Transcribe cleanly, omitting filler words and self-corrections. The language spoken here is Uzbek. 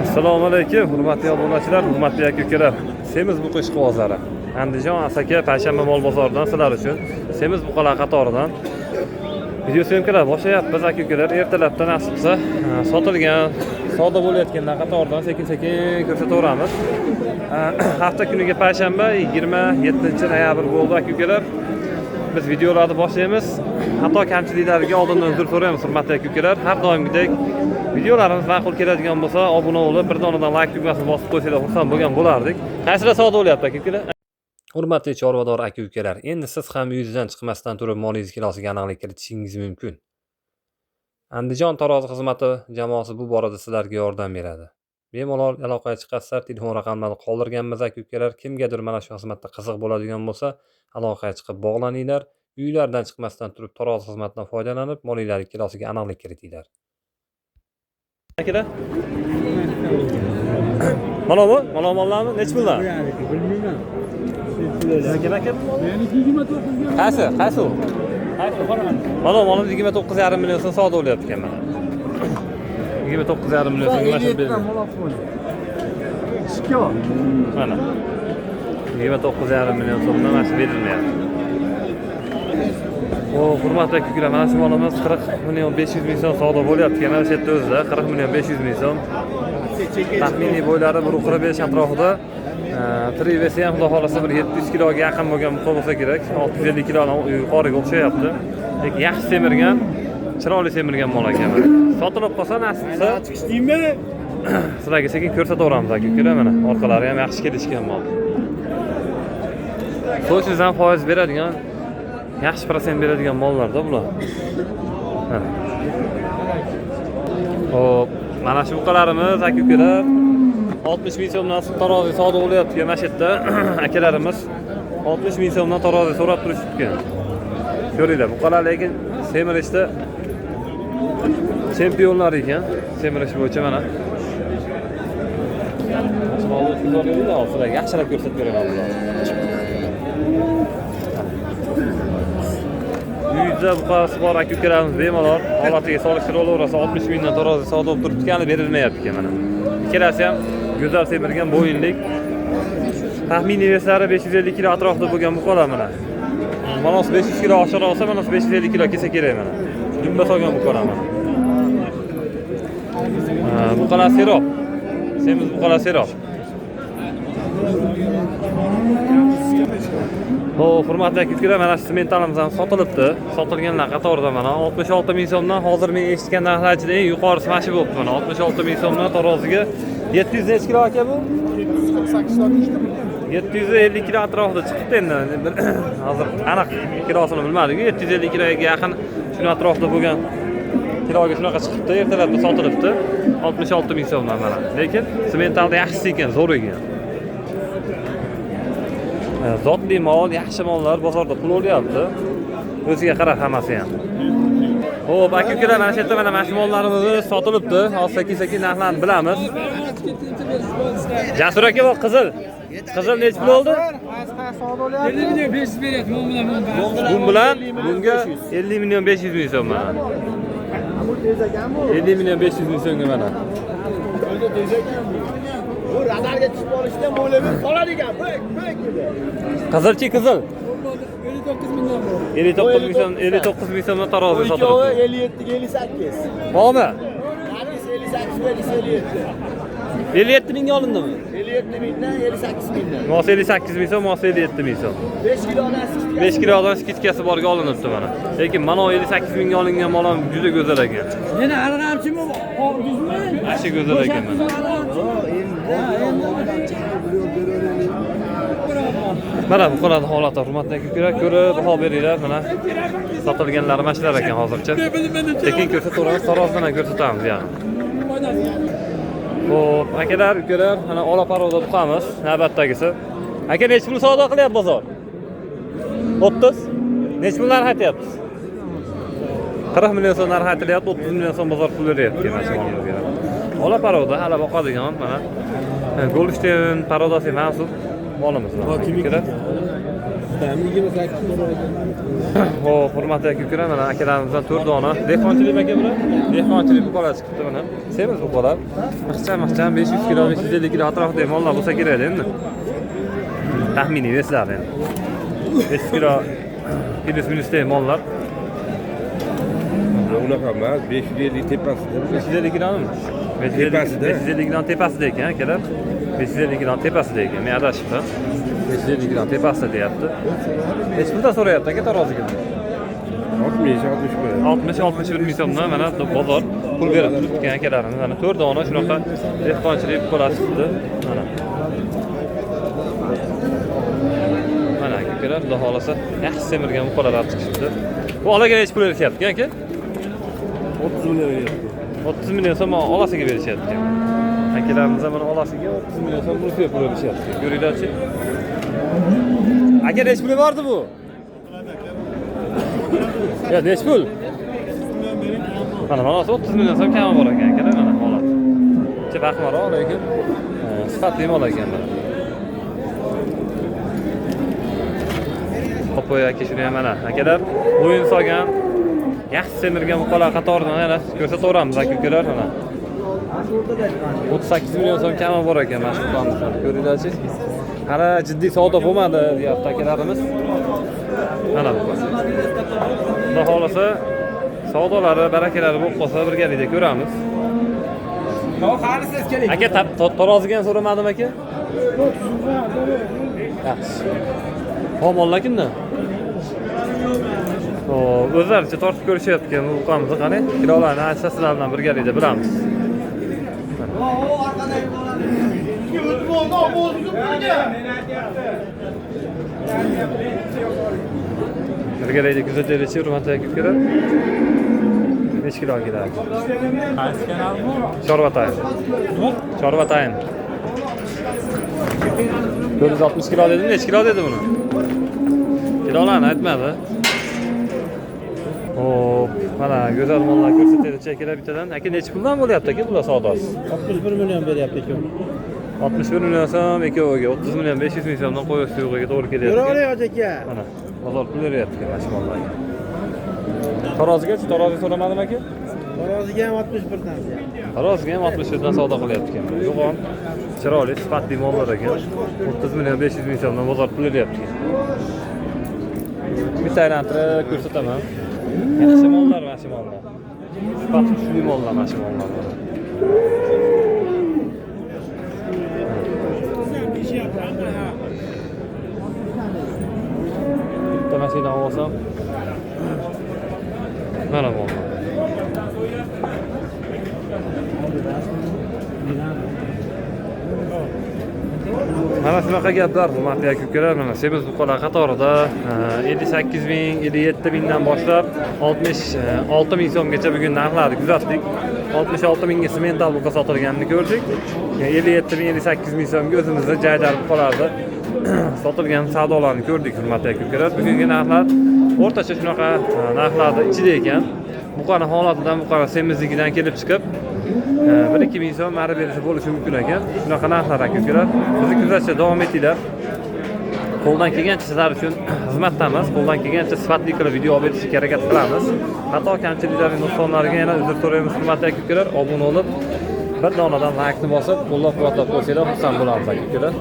Assalomu alaykum, hurmatli obunachilar, hurmatli aka ukalar. Semiz buqa ishqibozlari. Andijon Asaka payshanba mol bozoridan sizlar uchun semiz buqalar qatoridan video съёмка lar boshlayapmiz, aka ukalar. Ertalabdan nasib qilsa, sotilgan, savdo bo'layotganlar qatoridan sekin-sekin ko'rsataveramiz. Hafta kuniga payshanba, 27 noyabr bo'ldi, aka ukalar. Biz videolarni boshlaymiz. Xato kamchiliklarga oldindan uzr so'raymiz, hurmatli aka ukalar. Har doimgidek videolarimiz ma'qul keladigan bo'lsa, obuna bo'lib, bir donadan layk tugmasini bosib qo'ysanglar, xursand bo'lgan bo'lardik. Qaysilar savdo bo'lyapti, aka ukalar? Hurmatli chorvador aka ukalar, endi siz ham uyingizdan chiqmasdan turib molingiz kilosiga aniqlik kiritishingiz mumkin. Andijon tarozi xizmati jamoasi bu borada sizlarga yordam beradi. Bemalol aloqaga chiqasizlar, telefon raqamlarini qoldirganmiz, aka ukalar. Kimgadir mana shu xizmatda qiziq bo'ladigan bo'lsa, aloqaga chiqib bog'laninglar. Uylardan chiqmasdan turib tarozi xizmatidan foydalanib, molinglarning kilosiga aniqlik kiritinglar. Akalar. Mana bu, mana mollarmi? Nechi puldan? Bilmayman. Aka, aka. Meniki 29 ga. Qaysi? Qaysi u? Mana molimiz 29,5 million so'm savdo bo'lyapti ekan mana. 29,5 million so'mga mana shu berildi. Ikki. Mana. 29,5 million so'mdan mana shu berilmayapti. O, hurmatli aka, mana shu molimiz 40 million 500 ming so'm savdo bo'lyapti ekan. Mana shu yerda o'zida 40 million 500 ming so'm. Taxminiy bo'ylari 1,45 atrofida. Tirik вес i ham xudo xohlasa bir 700 kiloga yaqin bo'lgan buqa bo'lsa kerak. 650 kilodan yuqoriga o'xshayapti. Lekin yaxshi semirgan, chiroyli semirgan mol ekan. Sotilib qolsa, nasib qilsa, Chiqishdingmi? sizlarga sekin ko'rsataveramiz, aka ukalar, mana orqalari ham yaxshi kelishgan mol. So'zsiz ham foiz beradigan, yaxshi процент beradigan mollarda bular. Mana. Xo'p, mana shu buqalarimiz, aka ukalar, 60 ming so'mdan tarozi savdo bo'lyapti mana shu yerda. Akalarimiz 60 ming so'mdan tarozi so'rab turishibdi. Ko'ringlar, buqalar lekin semirishda chempionlar ekan. Semirish bo'yicha mana. Hozir sizlarga yaxshilab ko'rsatib beraman bularni. Uyda buqasi bor aka ukalarimiz bemalol holatiga solishtirib olaverasa, 60 mingdan tarozi savdo bo'lib turibdi, hali berilmayapti ekan mana. Ikkalasi ham go'zal semirgan, bo'yinlik. Taxminiy вес lari 550 kilo atrofida bo'lgan buqalar mana. Manasi 500 kilo oshira olsa, manasi 550 kilo kelsa kerak mana. Dumba solgan buqalar mana. Ha, buqalar serob. Semiz buqalar serob. Xo'p, hurmatli aka ukalar, mana shu sementalimiz ham sotilibdi. Sotilganlar qatorida mana 66 ming so'mdan. Hozir men eshitgan narxlar ichida eng yuqorisi mana shu bo'libdi mana, 66 ming so'mdan taroziga. 700 nechi kilo aka bu? 748 sotishdi. 750 kilo atrofida chiqibdi endi. Hozir aniq kilosini bilmadik. 750 kiloga yaqin, shuni atrofida bo'lgan kiloga shunaqa chiqibdi, ertalabda sotilibdi. 66 ming so'mdan mana. Lekin sementalda yaxshisi ekan, zo'r ekan. Zotli mol, yaxshi mollar bozorda pul olyapti. O'ziga qarab hammasi ham. Xo'p, aka ukalar, mana shu yerda mana shu mollarimiz sotilibdi. Hozir sekin-sekin narxlarni bilamiz. Jasur aka, bu qizil. Qizil nechi pul oldi? 50 million 500 beryapti, bu bilan. Bu bilan bunga 50 million 500 ming so'm mana. 50 million 500 ming so'mga mana. Bu radarga tushib olishdan o'ylab qoladigan. Bek, bek dedi. Qizilchi, qizil. 59 mingdan bu. 59 ming so'm, 59 ming so'mdan tarozi Bu ikkovi sotilibdi. 57 ga 58. Bormi? Narisi 58 ga 57. 57 mingga olindimi? 57 mingdan, 58 mingdan. Mosi 58 ming so'm, mosi 57 ming so'm. 5 kilodan скидка. 5 kilodan скидка si borga olinibdi mana. Lekin mana 58 mingga olingan mol ham juda go'zal ekan. Yana arg'amchimi, oldingizmi? Mana shu go'zal ekan mana. Mana bu qiladi holati, hurmatli aka, ko'rib baho beringlar mana. Sotilganlari mana shular ekan hozircha. Sekin ko'rsataveramiz, tarozidan ham ko'rsatamiz yani. Xo'p, akalar, ukalar, mana ola порода buqamiz navbatdagisi. Aka, nechi pul savdo qilyapti bozor? 30. Nechi pul narx aytyapsiz? 40 million so'm narx aytilyapti, 30 million so'm bozor pul beryapti mana shu molimizga. Ola порода, hali boqadigan mana. Golstein порода siga mansub. Molimiz aka-ukalar. Xo'p, hurmatli aka-ukalar, mana akalarimizdan 4 dona dehqonchilik aka bular. Dehqonchilik buqalar chiqibdi mana. Semiz buqalar. Ixcham 500 kilo, 550 kilo atrofida mollar bo'lsa kerak endi. Taxminiy veslar endi. 500 kilo plus minusdagi mollar. Unaqa emas, 550 tepasida. 550 kilomi? Tepasida. 550 kilo tepasida ekan akalar. 550 kilo tepasida ekan. Men adashibman. 550 kilo tepasida deyapti. Nechi puldan so'rayapti aka taroziga? 60, 61. 60-61 ming so'mdan mana bozor pul berib turibdi akalarimiz. Mana 4 dona shunaqa dehqonchilik buqalar chiqdi. Mana. Mana akalar, xudo xolasa yaxshi semirgan buqalar chiqishibdi. Bu olaga nechi pul berishyapti aka? 30 million beryapti. 30 million so'm olasiga berishyapti. Akalarimiz ham mana olasiga 30 million so'm pul berishyapti. Ko'ringlarchi. Aka nechi pul bordi bu? Ya nechi pul? Mana mana 30 million so'm kami bor ekan akalar, mana holat. Chi vaqtmaroq, lekin sifatli mol ekan mana. Qo'y aka shuni ham mana akalar bo'yin solgan, yaxshi semirgan buqalar qatoridan yana ko'rsataveramiz aka ukalar mana. 38 million so'm kami bor ekan mana shu buqamiz. Ko'ringlarchi. Hali jiddiy savdo bo'lmadi deyapti akalarimiz. Mana bu. Xudo xolasa savdolari, barakalari bo'lib qolsa birgalikda ko'ramiz. Aka taroziga ham so'ramadim aka. Yaxshi. Mollar kimdan? Xo'p, o'zlaricha tortib ko'rishyapti bu buqamizni qani? Kilolarni aytsa sizlar bilan birgalikda bilamiz. Birgalikda kuzataylikchi, hurmatli aka-ukalar. Necha kilo keladi? Qaysi kanal bu? Chorva Time. Chorva Time. 460 kilo dedim, necha kilo dedi buni? Kilolarni aytmadi. Xo'p, mana go'zal mollar ko'rsataylikchi akalar bittadan. Aka necha puldan bo'lyapti aka bular savdosi? 61 million beryapti ekan. 61 million so'm ikkoviga, 30 million 500 ming so'mdan qo'y suyug'iga to'g'ri kelyapti. Yo'q, aka. Mana bozor pul beryapti mana shu mollarga. Tarozigachi, tarozi so'ramadim aka? Taroziga ham 61 dan. Taroziga ham 61 dan savdo qilyapti ekan. Yo'g'on, chiroyli, sifatli mollar ekan. 30 million 500 ming so'mdan bozor pul beryapti. Bitta aylantirib ko'rsataman. Yaxshi mollar mana shu mollar. Sifati kuchli mollar mana shu mollar. Bitta mashinadan olsam mana bu. Mana shunaqa gaplar hurmatli aka-ukalar, mana semiz buqalar qatorida 58 ming, 57 mingdan boshlab 66 ming so'mgacha bugun narxlarni kuzatdik. 66 mingga semental buqa sotilganini ko'rdik. 57 ming, 58 ming so'mga o'zimizda jaydar buqalarni sotilgan savdolarni ko'rdik hurmatli aka-ukalar. Bugungi narxlar o'rtacha shunaqa narxlarda ichida ekan. Buqani holatidan, buqani semizligidan kelib chiqib 1-2 ming so'm mari berisi bo'lishi mumkin ekan. Shunaqa narxlar aka-ukalar. Bizni kuzatishda davom etinglar. Qo'ldan kelgancha sizlar uchun xizmatdamiz. Qo'ldan kelgancha sifatli qilib video olib berishga harakat qilamiz. Xato kamchiliklarning nuqsonlariga yana uzr so'raymiz hurmatli aka-ukalar. Obuna bo'lib, bir donadan like ni bosib, qo'llab-quvvatlab qo'ysanglar xursand bo'lamiz aka-ukalar.